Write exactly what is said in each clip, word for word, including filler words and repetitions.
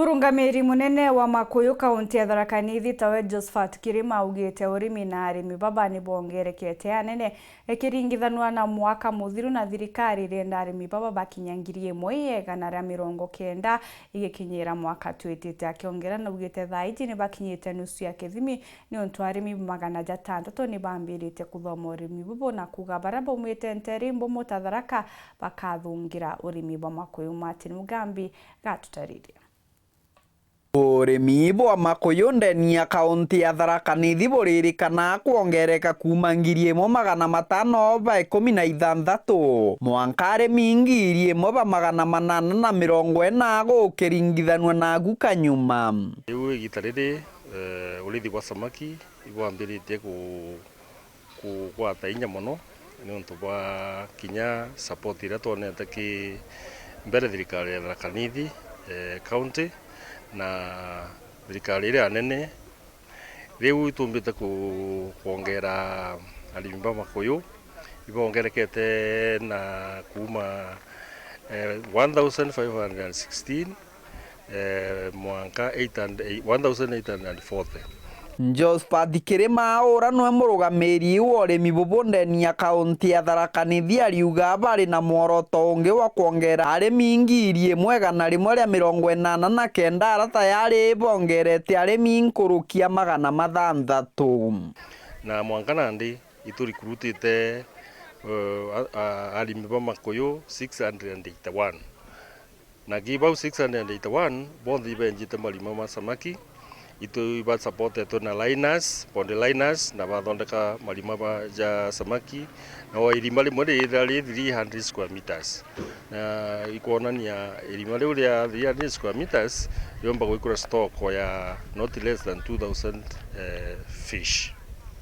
Murungamiri munene wa Makuyu kaunti ya Tharaka Nithi tawe Josephat Kirima augite urimi na arimi baba ni bongerekete anene ikiringithanwa na mwaka muthiru, na thirikari irenda arimi baba bakinya ngiri imwe igana ria mirongo kenda igikinyira mwaka twitite. Akiongera naugite thaa iji ni bakinyite nusu ya kithimi, niuntu arimi magana jatantatu ni bambirite kuthoma urimi bubu, na kuuga baria baumite nteere imbomu ta Tharaka bakathungira urimi bwa Makuyu. Martin Mugambi gatutaririe. Urimi bwa makuyu ndeni ya kaunti ya Tharaka Nithi buririkana kwongereka kuuma ngiri imwe magana matano ba ikumi na ithanthatu mwanka arimi ngiri imwe ba magana manana na mirongo ina gukiringithanua nagu kanyuma. Riu igita riri, eh, urithi bwa samaki ibwambiritie ku-, kugwata inya mono niuntu bwa kinya support iria twonete ki mbere thirikari ya Tharaka Nithi, eh, county na thirikari iria nene. Riu itumbite ku-, kwongera arimi ba makuyu, ibongerekete na kuuma, eh, one thousand five hundred and sixteen eh, mwanka eight hundred, one thousand eight hundred and forty. Josephat Kirima uria niwe murugamiri wa urimi bubu ndeni ya kaunti ya Tharaka Nithi ariuga bari na mworoto ungi wa kwongera arimi ngiri imwe igana rimwe ria mirongo inana na kenda aria tayari bongerete arimi nkuruki ya magana mathanthatu. Na mwanka nandi itu recruitite, eh, a-, a-, arimi ba makuyu six hundred and eighty-one. Na ki bau six hundred and eighty-one, bonthe ibenjite marima ma samaki, itu iba supportetwe na liners, pond liners, na bathondeka marima ba, ja samaki, na o irima rimwe rira ri three hundred square meters. Na ikwonania irima riu ria three hundred square meters riomba gwikura stock ya not less than two thousand, eh, fish.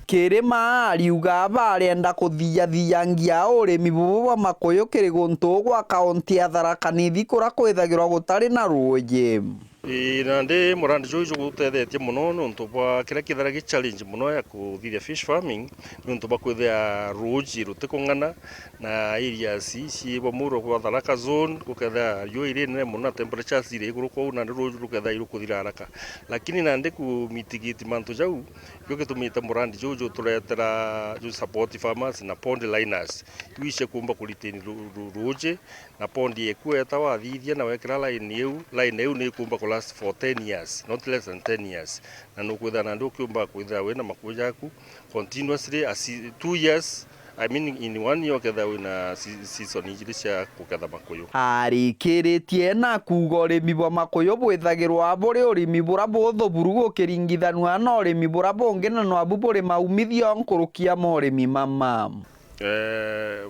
Kirima ariuga barenda kuthiathiangia urimi bubu bwa makuyu kiri guntu gwa kaunti ya Tharaka Nithi kuria kwithagirwa gutari na ruuji. Ii, nandi murandi juu jugutethetie mono niuntu bwa kiria kithira gi challenge mono ya kuthithia fish farming, niuntu bwa kwithia ruuji rutikung'ana na areas ii cii bwa muro bwa Tharaka zone, gukethira riua irinene mono na temperatures iri iguru, kwou nandi ruuji rukethira irukuthira haraka. Lakini nandi ku mitigate mantu jau, Ikio gitumite murandi juu juturetera, ju support farmers na pond liners. Iu ice kuumba ku retain ru-, ru-, ruuji, na pond yeku weta wathithia na wekira line iu, line iu ni ikuumba ku last for ten years, not less than ten years. Na nukwithira nandi ukiumba kwithira wina makuyu jaku continuously, a se-, two years, I mean, in one year ukethira wina se-, season ijiri cia kuketha makuyu. Arikiritie na kuuga urimi bwa makuyu bwithagirwa buri urimi buria buthu buru gukiringithanua na urimi buria bungi, na nwabu buri maumithio nkuruki ya maurimi mama. Eh,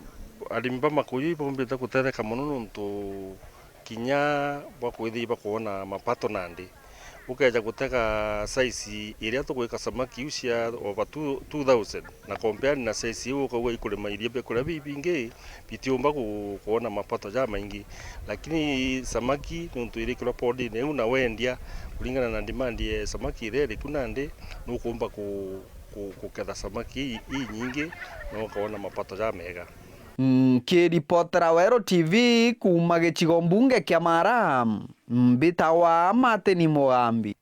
arimi ba makuyu ibombite gutetheka mono nontu kinya bwa kwithirwa bakwona mapato nandi. Ukeja gutega size iria tugwika samaki iu cia over two, two thousand, na compare na size iu ukauga ikurima iria biakuria bibingi, bitiumba ku-, kwona mapato jamaingi. Lakini samaki nontu irikirwa pondine iu na wendia, kuringana na demand ya samaki iria iriku nandi, nukumba ku-, ku-, kuketha samaki i-, inyingi na ukawona mapato jamega. Nkiripotera Weru T V kuuma gicigo mbunge kia Mara, mbitawa Martin Mugambi.